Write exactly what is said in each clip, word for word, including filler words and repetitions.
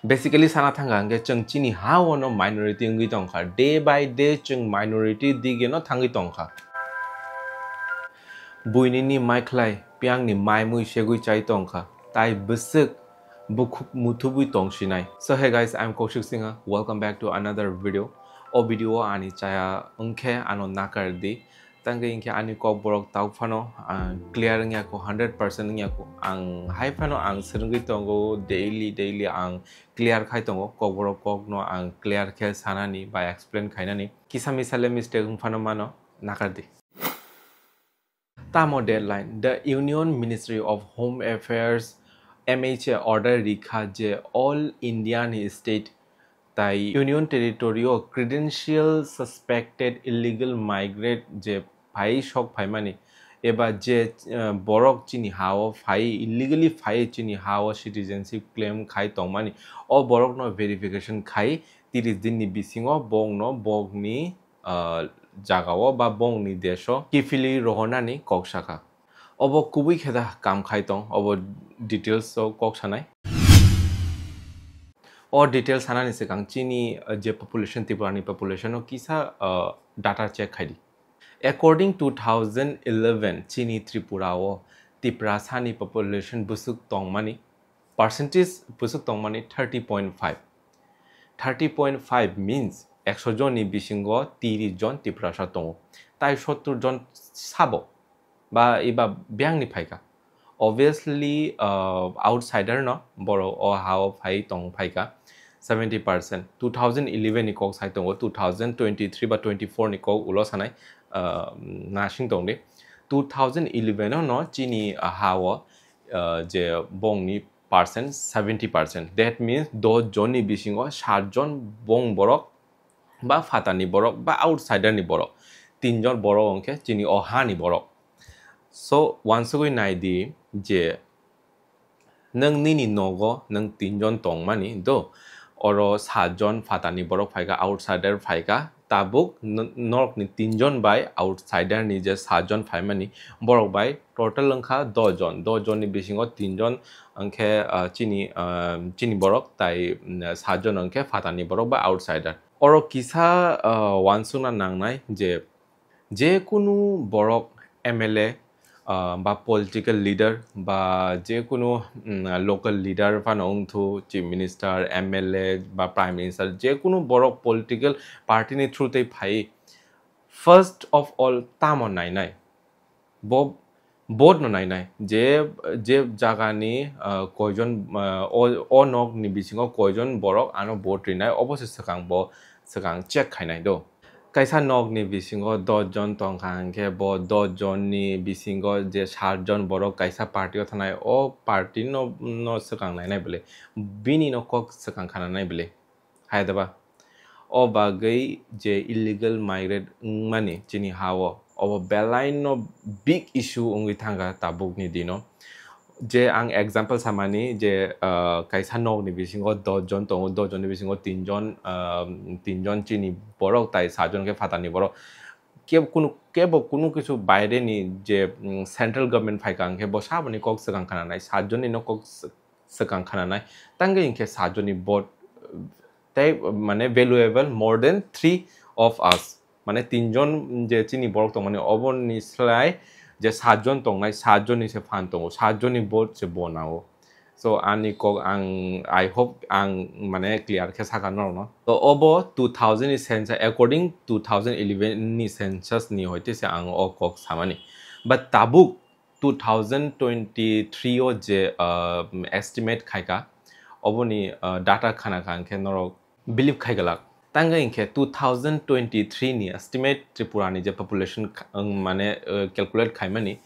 Basically sana thangkha hwnkhe chwng chini ha-o no minority wngwi tongkha, day by day chwng minority dige no thangwi tongkha. Buini ni maikhlai piyang ni mai mui segwi chai tongkha, tai bwswk bukhuk muthubwi tongsinai. So hey guys, I'm Kaushik Singha, welcome back to another video. O video o ani chaya wngkhe ano nakar di. Tangwi hinkhe ani kok borok tau phano, ah, clear wngya kho, hundred percent wngya kho. Ang hai phano ang swrwngwi tongo, daily, daily ang clear khai tongo. Kok borok kokno ang clear khe sanani ba explain khainani. Kisa misa le mistake wng phano mano, nakar di. Tamo deadline, the Union Ministry of Home Affairs, M H A, order rikha je all India ni state tai Union Territory o credential suspected illegal migrant je phai sok phaimani eba je, eh, borok chini ha-o phai, illegally phai chini ha-o citizenship claim khai tongmani, o borokno verification khai tiris din ni bisingo bongno bongni, ah, jagao ba bongni desho kiphilwi rohornani kok sakha. Obo kubui khe da kam khai tong, obo details o kok sanai. O details sanani swkang chini, uh, je population, Tripura ni population o kisa, uh, data check khai di. According to two thousand eleven, chini Tripura o Tiprasa ni population bwswk tongmani, percentage bwswk tongmani thirty point five. Thirty point five means ekso jon ni bisingo tiris jon Tiprasa tongo, tai sottur jon sabo ba eba biyang ni phaikha. Obviously, uh, outsider no borok o ha-o phai tong phaikha seventy percent. Two thousand eleven ni kok sai tongo, two thousand twenty-three ba twenty-four ni kok ulo sanai, uh, nasing tong di. Two thousand eleven o no chini, uh, ha-o, uh, je bongni percent seventy percent. That means dos jon ni bisingo sat jon bong borok ba phatani borok ba outsider ni borok, tin jon borok hwnkhe chini o ha ni borok. So wansugwi nai di je nwng nini nogo nwng tin jon tongmani do, oro sat jon phatani borok phaikha, outsider phaikha, tabuk n-, norok ni tin jon bai outsider ni je sat jon phaimani borok bai total wngkha dos jon, dos jon ni bisingo tin jon hwnkhe, ah, chini, ah, chini borok tai, mm, sat jon hwnkhe phatani borok ba outsider. Oro kisa, ah, wansukna nangnai je, je kunu borok M L A, ah, ba political leader ba je kunu, mm, local leader phano wngthu, chief minister, M L A ba prime minister, je kunu borok political party ni through tei phai, first of all tamo nainai, bo vote no nainai je, je jagani, ah, koijon, ah, o, o nok ni bisingo koijon borok ano vote rinai, obo se swkang bo swkang check khainai do. Kaisa nok ni bisingo dos jon tongkha hwnkhe bo dos jon ni bisingo je sat jon borok kaisa party o thanai, o party no, no swkang nainai bwle, bini no kok swkang khananai bwle. Hai da ba? O bagwi je illegal migrant wngmani chini ha-o, obo belai no big issue wngwi thangkha tabukni dino. Je ang example samani je, ah, kaisa nokni bisingo dos jon tongo, dos jonni bisingo tin jon, ah, tin jon chini borok tai sat jon khe phatani borok. Kebo kunu, kebo kunu kisu baireni je, mm, central government phaikha hwnkhe bo saboni kok swkang khananai, sat jonni no kok sw-, swkang khananai. Tangwi hinkhe sat jonni vote, tei mane valuable more than three of us. Mane tin jon je chini borok tongmani, oboni slai je sat jon tongnai, sat jonni se phan tongo, sat jonni vote se bo nango. So ani kok ang, I hope ang mane clear khe saka norokno. So obo two thousand ni census, according two thousand eleven ni census ni hoite se ang o kok samani. But tabuk two thousand twenty-three o je, uh, estimate khaika, oboni, uh, data khana kha hwnkhe norok believe khai glak. Tangwi hinkhe two thousand twenty-three ni estimate Tripura ni je population kha-, ang mane, uh, calculate khaimani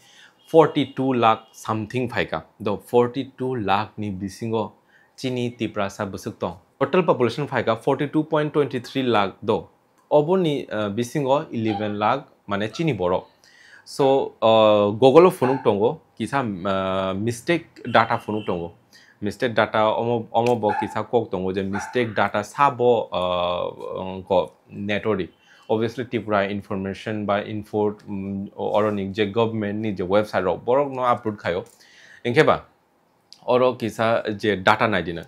forty-two lakh something phaika. Do forty-two lakh ni bisingo chini Tiprasa bwswk tong. Total population phaika forty-two point twenty-three lakh do. Oboni, uh, bisingo eleven lakh mane chini borok. So, uh, Google o phunuk tongo, kisa, uh, mistake data phunuk tongo. Mistake data omo, omo bo kisa kok tongo je mistake data sabo, uh, go network. Obviously Tripura Information ba Info, um, oroni je government ni je website rok borok no upload khayo. Hinkhe ba oro kisa je data nai di nang.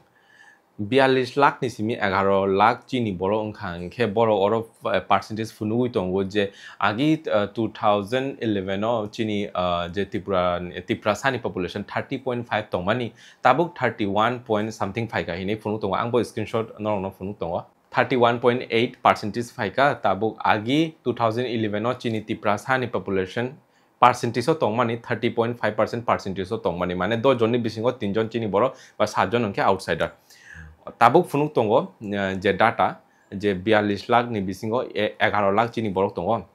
Biyallis lakh ni simi egaroh lakh chini borok wngkha, hwnkhe borok oro, eh, percentage phunugwi tongo je agi, eh, two thousand eleven o chini, eh, je Tripura, Tiprasa ni population thirty point five tongmani, tabuk thirty one point something phaikha hinwi phunuk tongo. Ang bo screenshot norokno phunuk tongo. Thirty one point eight percentage phaikha, tabuk agi two thousand eleven o chini Tiprasa ni population percentage o tongmani thirty point five percent percentage o tongmani, mane dos jonni bisingo tin jon chini borok ba sat jon hwnkhe outsider. Tabuk phunuk tongo, eh, je data, je biyallis lakh ni bisingo e-, egaroh lakh chini borok tongo,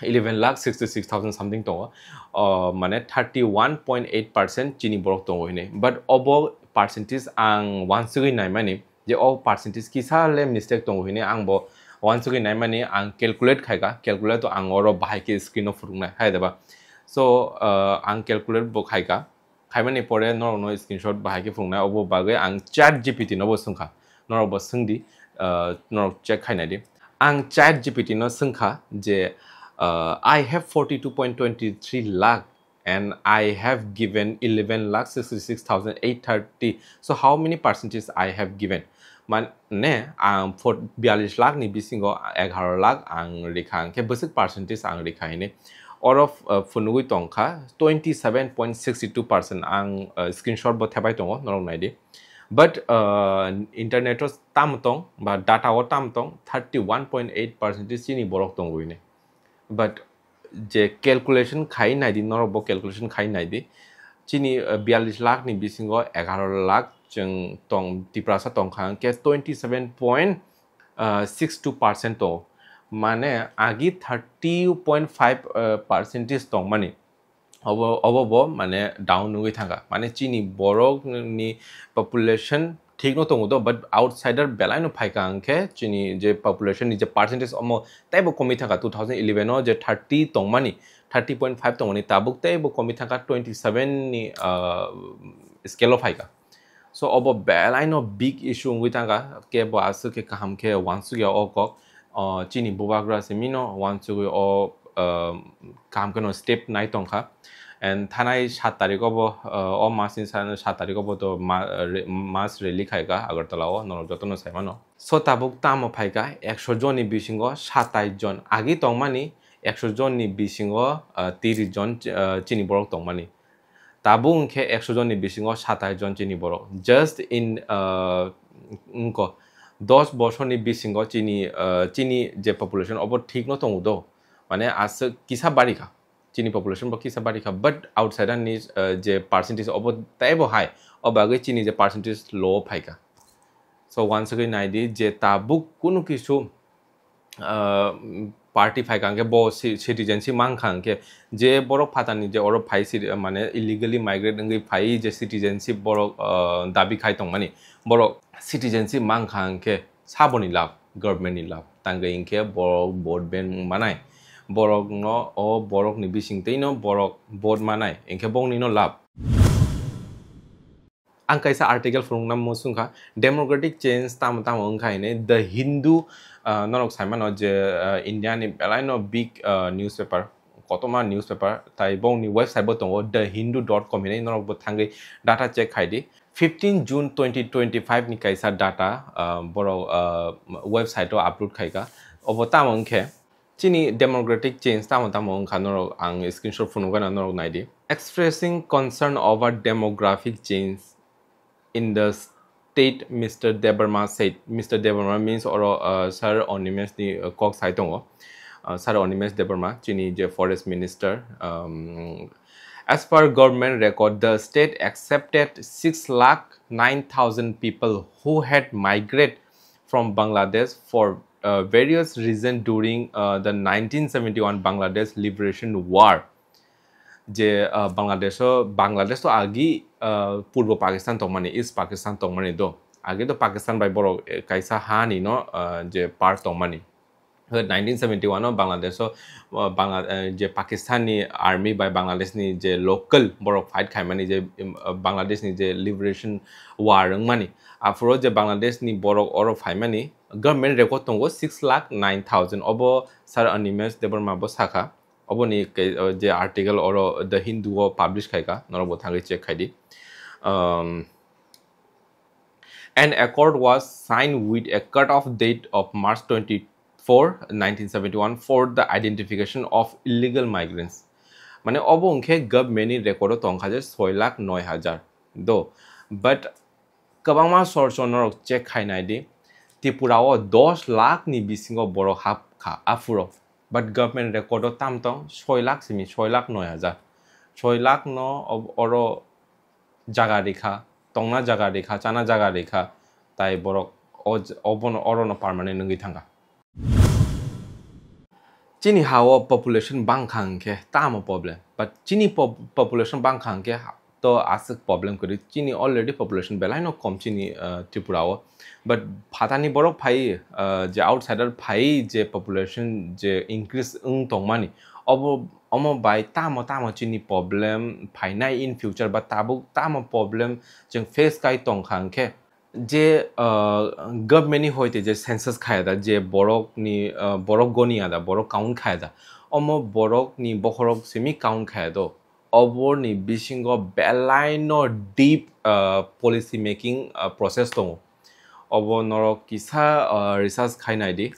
eleven lakh sixty six thousand something tongo, o, mane thirty one point eight percent chini borok tongo hinwi. But obo percentage ang wansugwi naimani, je o percentage kisa le mistake tongo hinwi ang bo wansugwi naimani, ang calculate khaika, calculate to ang oro bahai khe screen o phunuknai, hai da ba? So, uh, ang calculate bo khaika, khaimani pore norokno screenshot bahai khe phunuknai, obo bagwi ang ChatGPT no bo swngkha, norok bo swngdi, uh, norok check khainai di. Ang ChatGPT no swngkha je, uh, "I have forty two point twenty three lakh and I have given eleven lakh sixty six thousand eight thirty. So how many percentage I have given?" Mane, ang for-, biyallis lakh ni bisingo egaroh lakh ang rikha, hwnkhe bwswk percentage ang rikha hinwi. Oro, uh, phunugwi tongkha twenty seven point sixty two percent. Ang, uh, screenshot bo thepai tongo, norok naidi. But, uh, internet o tamo tong, ba data o tamo tong, thirty one point eight percentage chini borok tongo hinwi. But je calculation khai naidi, norok bo calculation khai naidi. Chini, uh, biyallis lakh ni bisingo egaroh lakh chwng tong, Tiprasa tongkha, hwnkhe twenty seven point six two percent tongo. Mane agi thirty point five, uh, percentage tongmani. Obo, obo bo mane down wngwi thangkha. Mane chini borok ni population thik no tongo do, but outsider belai no phaikha, hwnkhe chini je population ni je percentage omo teibo komwi thangkha. Two thousand eleven o je thirty tongmani, thirty point five tongmani, tabuk teibo komwi thangkha, twenty seven ni, ah, scale o phaikha. So obo belai no big issue wngwi thangkha, kebo aswk khe kaham khe wansukya o kok. O, chini bubagra simi no wansugwi o, ah, kaham kheno step nai tongkha. And thanai sat tarikh obo, ah, o mas ni sa-, sat tarikh obo to ma-, re-, mass rally khaikha Agartala o, norok jotono saimano. So tabuk tamo phaikha, ekso jon ni bisingo satais jon agi tongmani, ekso jon ni bisingo, ah, tiris jon, ah, chini borok tongmani. Tabuk hwnkhe ekso jon ni bisingo satais jon chini borok. Just in, ah, wngkha dos bosor ni bisingo chini, ah, chini je population obo thik no tongo do. Mane aswk kisa barikha. Chini population bo kisa barikha, but outsider ni, uh, je percentage obo teibo hai, o bagwi chini je percentage low phaikha. So wansugwi naidi je tabuk kunu kisu, uh, party phaikha hwnkhe bo ci-, citizenship mankha hwnkhe, je borok phatani je oro phai citi-, mane illegally migrate wngwi phai je citizenship borok, uh, dabi khai tongmani, borok citizenship mankha hwnkhe saboni lab, government ni lab. Tangwi hwnkhe borok vote bank manai. Borokno o borokni bisingtwino borok vote manai. Hwnkhe bongni no lab. Ang kaisa article phunukna muchungkha, democratic change tamo tamo wngkha hinwi. The Hindu, ah, norok saimano je, ah, India ni belaino big, ah, newspaper, kotorma newspaper, tai bongni website bo tongo, the hindu dot com hinwi, norok bo thangwi data check khai di. Fifteen June twenty twenty-five ni kaisa data, ah, borok, ah, website o upload khaikha. Obo tamo wngkhe, chini demographic change tamo tamo wngkha, norok ang screenshot phunukgana, norok naidi. Expressing concern over demographic change in the state, Mister Debbarma said. Mister Debbarma means oro, uh, Sir Animesh ni, uh, kok sai tongo. Uh, Sir Animesh Debbarma, chini je forest minister. Um, as per government record, the state accepted six lakh nine thousand people who had migrated from Bangladesh for, uh, various reasons during, uh, the nineteen seventy-one Bangladesh Liberation War. Je, ah, Bangladesh o, Bangladesh to agi, ah, Purbo Pakistan tongmani, East Pakistan tongmani do. Agi to Pakistan bai borok, eh, kaisa ha ni no, ah, je part tongmani. Nineteen seventy-one o Bangladesh o, ah, Bangla-, eh, je Pakistan ni army bai Bangladesh ni je local borok fight khaimani, je, em, ah, Bangladesh ni je liberation war wngmani. Aphuru je Bangladesh ni borok oro phaimani, government record tongo six lakh nine thousand. Obo Sir Animesh Debbarma bo sakha. Oboni ke-, o, je article oro The Hindu o publish khaikha, norok bo thangwi check khaidi. Um, An accord was signed with a cut-off date of March twenty-four, nineteen seventy-one for the identification of illegal migrants. Mane obo hwnkhe government ni record o tongkha je soi lakh noi hajar do, but kwbangma sorchon norok check khai nai di, Tripura o dos lakh ni bisingo borok hap kha aphuro, but government record o tam tong soi lakh simi soi lakh noi hajar, soi lakh no ob-, oro jaga rikha, tongna jaga rikha, chana jaga rikha, tai borok o j-, obono, orono permanent wngwi thangkha. Chini ha-o population bangkha hwnkhe tamo problem, but chini pop-, population bangkha hwnkhe ha-, to aswk problem kwrwi. Chini already population belaino kom chini, uh, Tripura o, but phatani borok phai, uh, je outsider phai je population je increase wng tongmani, obo, omo bai tamo tamo chini problem phainai in future, ba tabuk tamo problem chwng face kai tongkha hwnkhe, je, uh, government ni hoite je census khaya da, je borok ni, uh, borok goni ada, borok count khaya da, omo borok ni bokhorok simi count khaya do, obor ni bisingo belaino deep, uh, policy making, uh, process tongo. Obo norok kisa, uh, research khai nai di,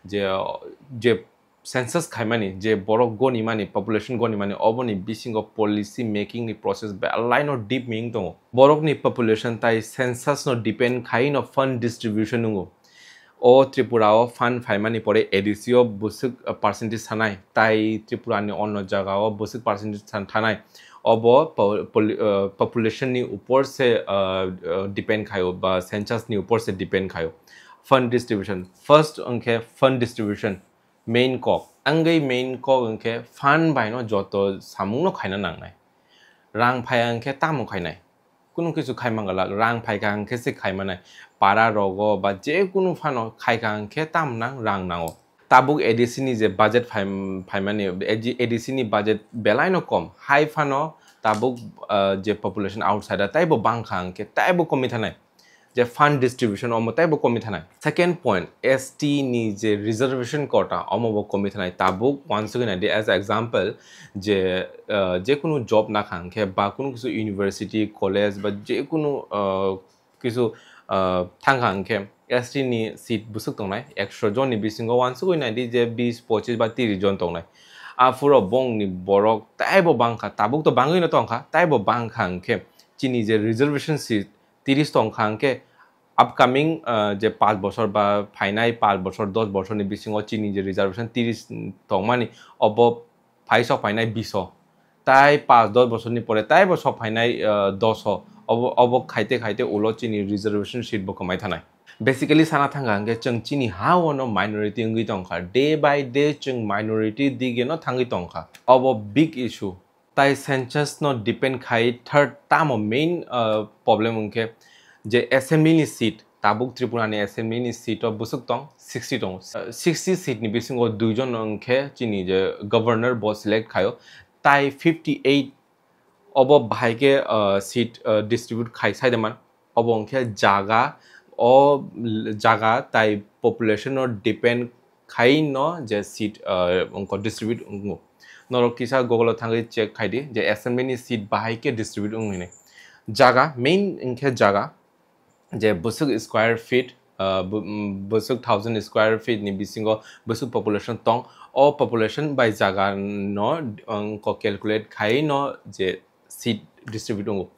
je, je census khaimani, je borok gonimani, population gonimani, oboni bisingo policy making ni process belaino deep meaning tongo. Borokni population tai census no depend khai no fund distribution nungo. O Tripura o fund phaimani pore A D C o bwswk, uh, percentage thanai, tai Tripura ni onno jaga o bwswk percentage than-, thanai. Obo po-, poli-, uh, population ni upor se, uh, uh, depend khaio ba census ni upor se depend khaio. Fund distribution. First wngkhe fund distribution. Main kok. Angwi main kok wngkhe fund bai no joto samung no khaina nangnai. Rang phai hwnkhe tamo khainai? Kunu kisu khai mangala, rang phai kha hwnkhe se khai manai. Para rogo ba je kunu phano khai kha hwnkhe tam nang, rang nango. Tabuk A D C ni je budget phai-, phaimani, A D C ni budget belaino kom. Hai phano tabuk, ah, je population outsider taibo bangkha hwnkhe taibo komwi thanai. Je fund distribution omo taibo komwi thanai. Second point, S T ni je reservation quota omo bo komwi thanai. Tabuk wansugwi nai di, as example, je, ah, je kunu job nakha hwnkhe ba kunu kisu university, college ba je kunu, ah, kisu, ah, thangkha hwnkhe S T ni seat bwswk tongnai, ekso jon ni bisingo wansugwi nai di je bis, pochis ba tiris jon tongnai. Aphuro bongni borok taibo bangkha, tabuk to bangwino tongkha, taibo bangkha hwnkhe chini je reservation seat tiris tongkha hwnkhe upcoming, ah, je panch bochor ba phainai panch bochor, dos bochor ni bisingo chini je reservation tiris tongmani, obo phai sok phainai biso. Tai panch dos bochor ni pore taibo sok phainai, ah, doso. Obo, obo khaite khaite ulo chini reservation seat bo kwmai thanai. Basically sana thangkha hwnkhe chwng chini ha-o no minority wngwi tongkha. Day by day chwng minority dige no thangwi tongkha. Obo big issue. Tai census no depend khai third tamo main, uh, problem wngkhe je assembly ni seat, tabuk Tripura ni assembly ni seat o bwswk tong sixty tong. Uh, sixty seat ni bisingo dui jon wngkhe chini je governor bo select khaio, tai fifty eight obo bahai khe, uh, seat, uh, distribute khai sai de man. Obo wngkhe jaga, o jaga tai population no depend khai no je seat, uh, wngkha distribute wngo. Norok kisa Google o thangwi check khai di je assembly ni seat bahai khe distribute wng hinwi. Jaga, main wngkhe jaga, je bwswk square feet, uh, bu-, mm, bwswk thousand square feet ni bisingo bwswk population tong, o population bai jaga no wngkha calculate khai no je seat distribute wngo.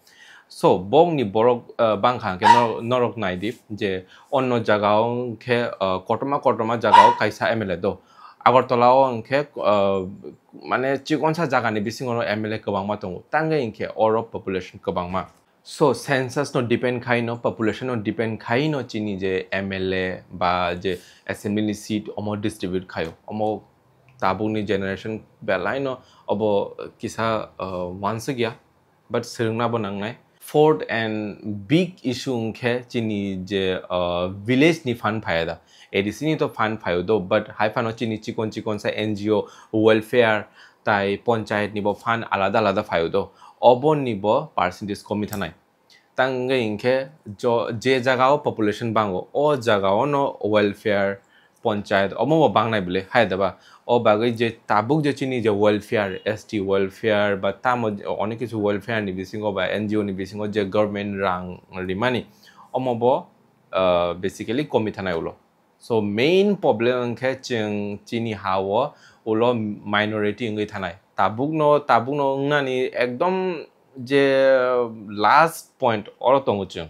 So, bongni borok, uh, bangkha hwnkhe nor-, norok nai di je onno jaga o hwnkhe, uh, kotorma kotorma jaga o kaisa M L A do. Agartala o hwnkhe, uh, mane chikonsa jaga ni bisingo no M L A kwbangma tongo. Tangwi hwnkhe oro population kwbangma. So, census no depend khai no, population no depend khai no chini je M L A ba je assembly ni seat omo distribute khaio. Omo tabukni generation belai no obo kisa, uh, wansuk ya. But swrwngna bo nangnai. Fourth and big issue wngkhe chini je, uh, village ni fund phaiya da. A D C ni to fund phaio do, but hai phano chini chikon chikon sa N G O, welfare, tai panchayat ni bo fund alada alada phaio do. Obo ni bo percentage komi thanai. Tangwi hwnkhe jo-, je jaga o population bango, o jaga o no welfare, panchayat, omo bo bangnai bwle, hai da ba? O bagwi je tabuk je chini je welfare, S T welfare, ba tamo je onek kisu welfare ni bisingo ba N G O ni bisingo je government rang rimani, omo bo uh, basically komi thanai ulo. So main problem hwnkhe chwng chini ha-o ulo minority wngwi thanai. Tabukno, tabukno wngnani ekdom je last point oro tongo chwng.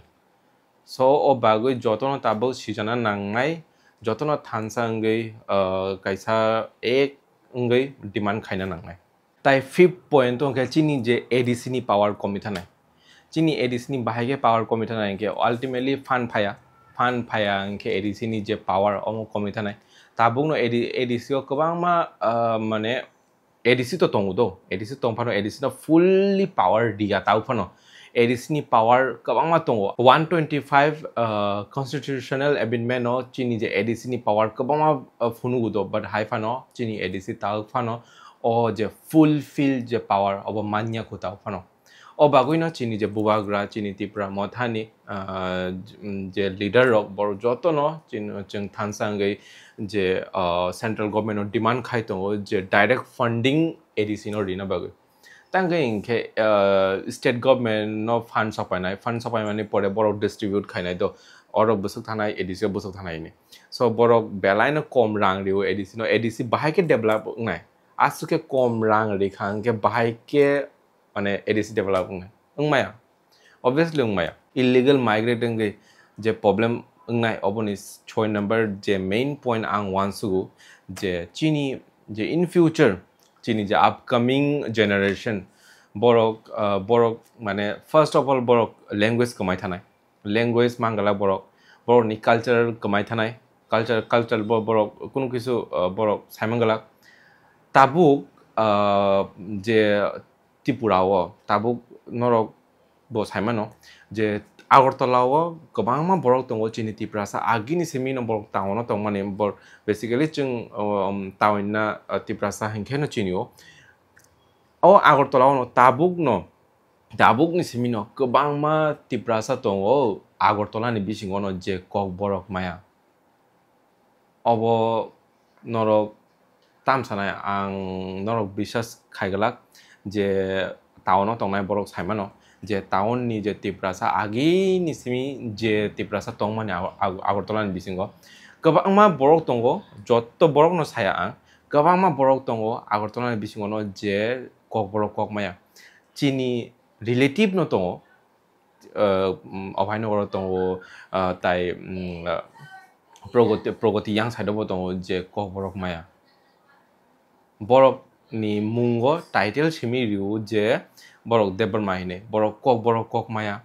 So o bagwi jotono tabuk sijana nangnai, jotono thansa wngwi, uh, kaisa ek wngwi demand khaina nangnai. Tai fifth point hwnkhe chini je A D C ni power komi thanai. Chini A D C ni bahai khe power komi thanai hwnkhe ultimately fund phaya. Fund phaya hwnkhe A D C ni je power omo komi thanai. Tabukno A D, A D C o kwbangma, ah, mane A D C to tongo do. A D C tong phano A D C no fully power diya tau phano. A D C ni power kwbangma tongo. One twenty-five, ah, constitutional amendment no chini je A D C ni power kwbangma, ah, phunugo do, but hai phano chini A D C tau phano o je fulfill je power obo manya kho tau phano. O bagwino chini je bubagra, chini Tipra Mothani, ah, je leader rok, borok jotono chini, chwng thansa wngwi je, ah, central government no demand khai tongo je direct funding A D C no rina bagwi. Tangwi hinkhe, ah, state government no fund sopainai, fund sopaimani pore borok distribute khainai do, oro bwswk thanai, A D C o bwswk thanai hini. So borok belai no kom rang rio A D C no, A D C bahai khe develop wngnai. Aswk khe kom rang rikha hwnkhe bahai khe mane A D C develop wngnai? Wngmaya. Obviously wngmaya. Illegal migrant wngwi je problem wngnai, oboni soi number je main point ang uansugo je chini je in future chini je upcoming generation borok, ah, borok mane first of all borok language kwmai thanai. Language mangalak borok, borokni culture kwmai thanai, culture, culture bo-, borok kunu kisu, ah, borok saimangalak. Tabuk, ah, je Tripura o tabuk norok bo saimano je Agartala o kwbangma borok tongo chini Tiprasa, agini simi no borok town o tongmani, bor-, basically chwng, um, town na, uh, Tiprasa hinkhe no chini o. O Agartala o no tabuk no, tabuk ni simi no kwbangma Tiprasa tongo Agartala ni bisingo no je Kokborok maya. Obo norok tam sanai, ang norok biswas khaiglak je town o tongnai borok saimano je town ni je Tiprasa agini simi je Tiprasa tongmani Ag-, Ag-, Agartala ni bisingo kwbangma borok tongo, jotto borok no saya ang, kwbangma borok tongo Agartala ni bisingo no je Kokborok kok maya. Chini relative no tongo, uh, um, Abhainagar o tongo, uh, tai, um, uh, Pragati, Pragati yang side o bo tongo je Kokborok maya. Borok ni mungo title simi rio je borok Debbarma hinwi, borok Kokborok kok maya.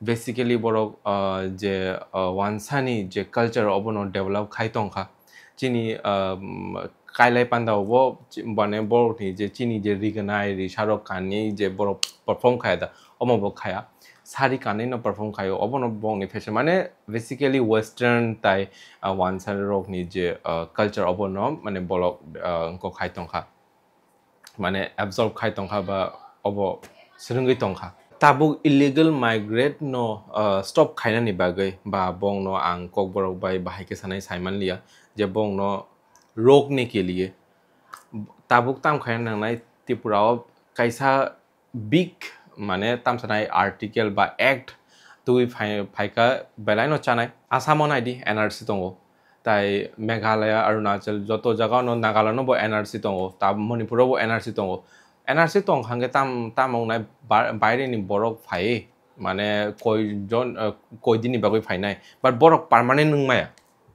Basically borok, uh, je, uh, wansani je culture obono develop khai tongkha. Chini, um, kailai panda o bo chi-, mane borok ni je chini je rignai risarok kanwi je borok perform khaya da, omo bo khaya. Sari kanwi no perform khaio, obono borok ni fashion, mane basically western tai, uh, wansa rok ni je, uh, culture obono mane borok, uh, wngkok khai tongkha, mane absorb khai tongkha ba obo swrwngwi tongkha. Tabuk illegal migrant no, uh, stop khainani bagwi ba bongno ang Kokborok bai bahai khe sanai saimanliya je bongno rokne ke liye tabuk tam khaina nangnai Tripura o kaisa big, mane, tamsanai article ba act twi phai-, phaikha, belai no chanai. Assam o naidi N R C tongo, tai Meghalaya, Arunachal, joto jaga no, Nagaland o bo N R C tongo, ta Manipur o bo N R C tongo. N R C tong hangke tam, tam wngnai ba-, baire ni borok phai, mane, koi jon, eh, koi din ni bagwi phainai, but borok permanent wngmaya.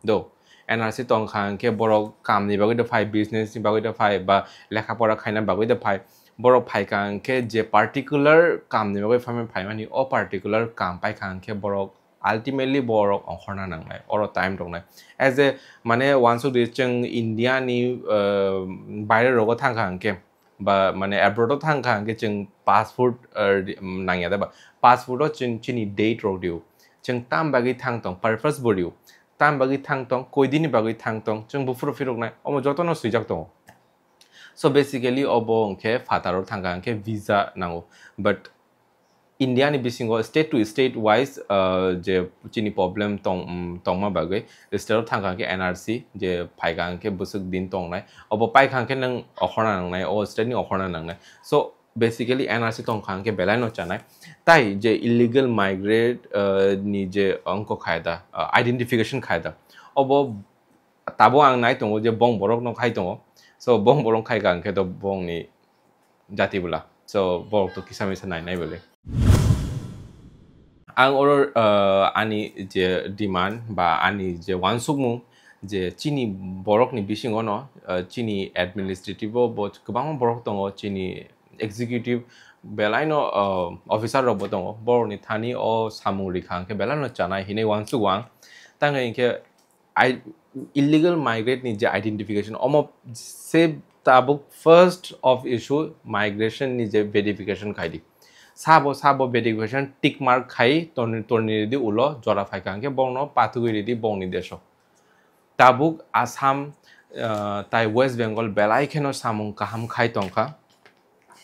Do, N R C tong kha hwnkhe borok kam ni bagwi de phai, business ni bagwi de phai, ba lekha pora khaina bagwi de phai. Borok phai kha hwnkhe je particular kam ni bagwi phaimani, phaimani, o particular kam pai kha hwnkhe borok ultimately borok ongkhorna nangnai, oro time roknai. As a, mane, wansuk di chwng India ni, uh, baire rogo thang kha hwnkhe, ba, mane, abroad o thang kha hwnkhe chwng passport, uh, ri-, um, nangya da ba? Passport o chwng chini date rok rio. Chwng tam bagwi thang tong, purpose bo rio. Tam bagwi thang tong, koi din ni bagwi thang tong, chwng buphuru phiroknai, omo jotono swijak tongo. So basically obo hwnkhe phataro thang kha hwnkhe visa nango. But India ni bisingo state to state wise, uh, je chini problem tong, um, tongma bagwi state o thang kha hwnkhe N R C, je phai kha hwnkhe bwswk din tongnai, obo pai kha hwnkhe nwng okhorna nangnai, o state ni okhorna nangnai. So Basically N R C tongkha hwnkhe belai no chanai. Tai je illegal migrant, uh, ni je ongko khaida, uh, identification khaida. Obo tabo ang nai tongo je bong borok no khai tongo. So bong borok khai ka hwnkhe to bong ni jati bwla. So borok to kisa misa nai nai bole. Ang oro, uh, ani je demand ba ani je wansukmung je chini borok ni bisingo no, uh, chini administrative o bo kwbangma borok tongo, chini executive belai no, uh, officer rok bo tongo, borok ni thani o samung rikha hwnkhe belai no chanai hinwi wansugo ang. Tangwi hinkhe I, illegal migrant ni je identification, omo se tabuk first of issue migration ni je verification khai di. Sabo sabo verification tick mark khai torni, torni ridi ulo jora phai ka hwnkhe bongno patugwi ridi bongni deso. Tabuk Assam, ah, tai West Bengal belai kheno samung kaham khai tongkha.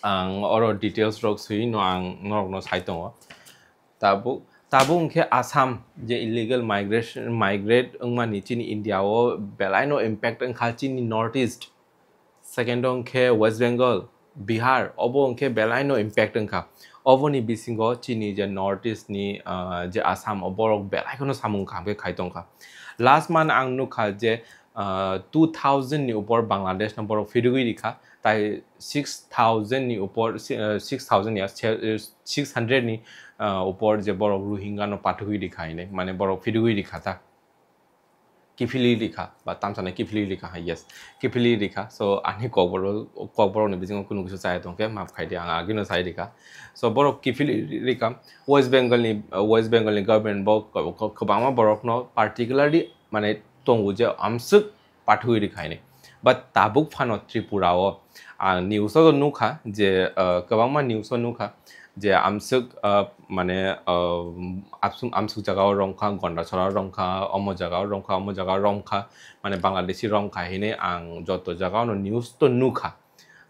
Ang oro details rok swi no ang norok no sai tongo. Tabuk, tabuk hwnkhe Assam je illegal migration, migrate wngmani chini India o belai no impact wngkha chini North East. Second o hwnkhe West Bengal, Bihar, obo hwnkhe belai no impact wngkha. Oboni bisingo chini je North East ni, ah, je Assam o borok belai kheno samung kaham khe khai tongkha. Last month ang nukha je, ah, two thousand ni upor Bangladesh no borok phirigwi rikha, tai six thousand ni upor, si-, ah, six thousand ya, se-, eh, six hundred ni, ah, upor je borok Rohingya no pathugwi rikha hinwi, mane borok phirigwi rikha ta. Kiphilwi rikha, ba tamsani kiphilwi rikha, yes, kiphilwi rikha. So, ani kokborok, kokborok ni bisingo kunu kisa chaya tongkhe, maaf khai di, ang agino sai rikha. So, borok kiphilwi rikha, West Bengal ni, uh, West Bengal ni government bo ko-, ko-, kwbangma borok no particularly, mane, tongo je amswk pathogwi rikha hinwi. But tabuk phano Tripura o ang news o nukha je, uh, kwbangma news o nukha je amswk, uh, mane, uh, amswk, amswk jaga o romkha, Gondasora romkha, omo jaga o romkha, omo jaga o romkha, mane Bangladeshi romkha hinwi ang joto jaga o no news to nukha.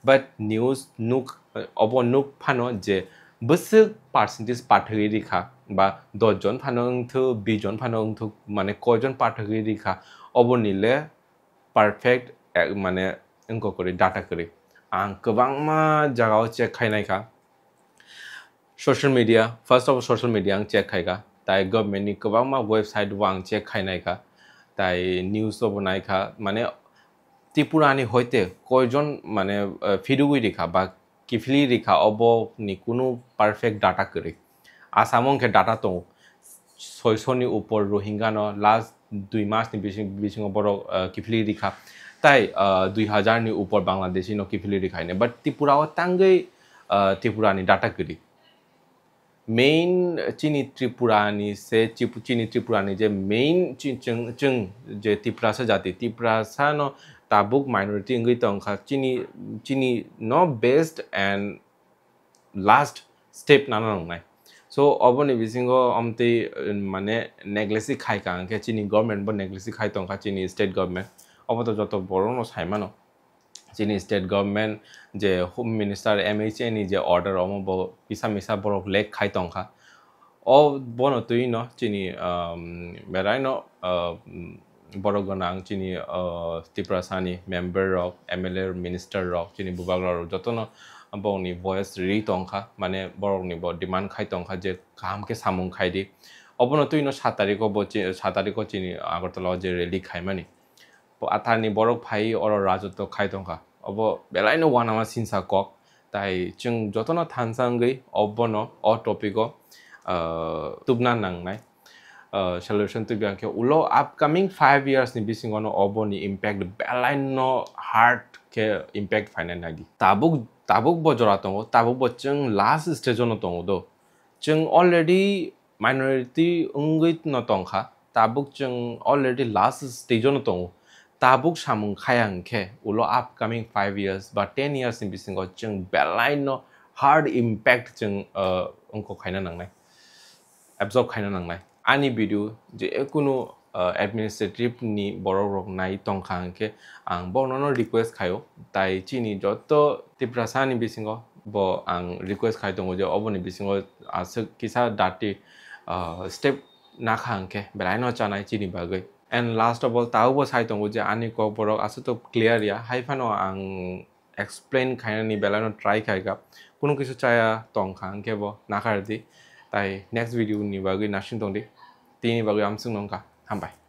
But news nuk, obo nuk phano je bwswk percentage pathogwi rikha, ba dos jon phano wngthok, bis jon phano wngthok, mane koijon pathogwi rikha, oboni le perfect, eh, mane wngkha kwrwi, data kwrwi. Ang kwbangma jaga o check khai naikha. Social media, first of all, social media ang check khaikha, tai government ni kwbangma website bo ang check khai naikha, tai news o bo naikha, mane Tripura ni hoite koijon, mane, eh, phirigwi rikha ba kiphilwi rikha, obo ni kunu perfect data kwrwi. Assam o hwnkhe data tongo, soiso ni upor Rohingya no last dui mas ni bising, bisingo borok, eh, kiphilwi rikha, tai, eh, dui hajar ni upor Bangladeshi no kiphilwi rikha hinwi, but Tripura o tangwi, eh, Tripura ni data kwrwi. Main chini Tripura ni se, chip-, chini Tripura ni je main chi-, chwng, chwng je Tiprasa jati, Tiprasa no tabuk minority wngwi tongkha, chini, chini no best and last step nana nangnai. So, oboni bisingo omtwi, um, mane neglect khai ka hwnkhe chini government bo neglect khai tongkha, chini state government. Obo to joto borok no sai mano. Chini state government je Home Minister, M H A ni je order, omo bo kisa misa borok lek khai tongkha. O bono twi no chini, um, berai no, um, borok gwnang chini, uh, Tiprasa ni member rok, M L A, minister rok, chini bubagra rok jotono bongni voice ri tongkha, mane borok ni bo demand khai tongkha je kaham khe samung khai di. Obono twi no sat tarikh o bo chi-, sat tarikh o chini Agartala o je rally khaimani. Bo athar ni borok phai oro rajotwo khai tongkha. Obo belai no uanama sinsa kok. Tai chwng jotono thansa wngwi obono, o topic o, ah, tubna nangnai, ah, solution tubya khe ulo upcoming five years ni bisingo no oboni impact belai no hard khe impact phainai nai di. Tabuk, tabuk bo jora tongo, tabuk bo chwng last stage o no tongo do. Chwng already minority wngwi no tongkha, tabuk chwng already last stage o no tongo. Tabuk samung khaya hwnkhe ulo upcoming five years ba ten years ni bisingo chwng belai no hard impact chwng, uh, wngkok khaina nangnai, absorb khaina nangnai. Ani video je kunu, uh, administrative ni borok rok nai tongkha hwnkhe ang bono no request khaio, tai chini joto Tiprasa ni bisingo bo ang request khai tongo je oboni bisingo aswk kisa dati, uh, step nakha hwnkhe belai no chanai chini bagwi. And last of all, taubo sai tongo je ani kok borok aswk to clear ya, hai phano ang explain khainani belai no try khaikha, kunu kisu chaya tongkha hwnkhe bo nakardi. Tai next video ni bagwi nasing tongdi, tini bagwi amswk nongkha, hambai.